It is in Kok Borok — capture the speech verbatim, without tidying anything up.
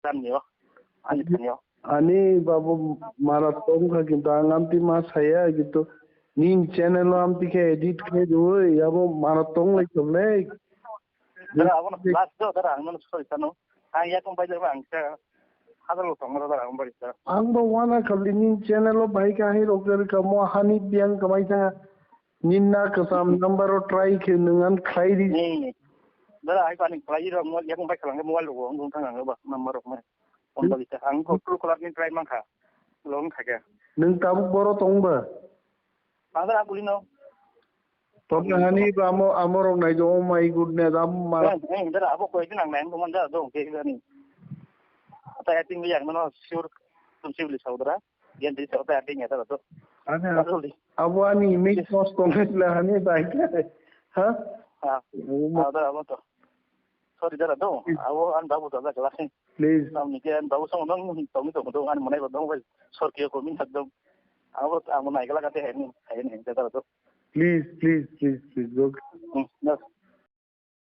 Tamni o. Ani thani o. Ani babu mara tong kha kintu ang amti ma saya kintu nin channel o amti khe edit khe rui abo mara tong lai tong lai. Dara abo no last do dara ang no sorry sano. Ang yakung bai dara ang sa. Hazar lo tong dara ang bai sa. Ang bo wana khabli nin channel o bai ka hai rok der ka mo hani biang kamai sa. Ninna kasam number o try khe nung an khlai di. Hmm. Dara hai pani khlai ro mo yakung bai khalang mobile ro ang thang ang ba number rok mai. Phone ba kita ang ko true caller ni try mang kha. Long kha kya. Nung tabuk boro tong ba? Ang dara buli no. Tong hani ba amo amo rok nai jo, oh my goodness, am mara. Dara abo koi din ang nai ang man dara do ke ni. Ata yating yang no sure tum sibli saudara. Yan di saudara yating ya dara do. Ani Abo ani image loss tong khe sila hani bai khe. Ha? Ah, Oh my. Ah, da, abo to. Sorry, da, da, do. Abo an babu to da kala. Please. Nam ni ke an babu song dong, tong ni tong dong, an manai ba dong bai. Sorry, ko min thak dong. Abo ang nai kala kate hen, hen, hen, da, da, do. Please, please, please, please, bro. Hmm, da.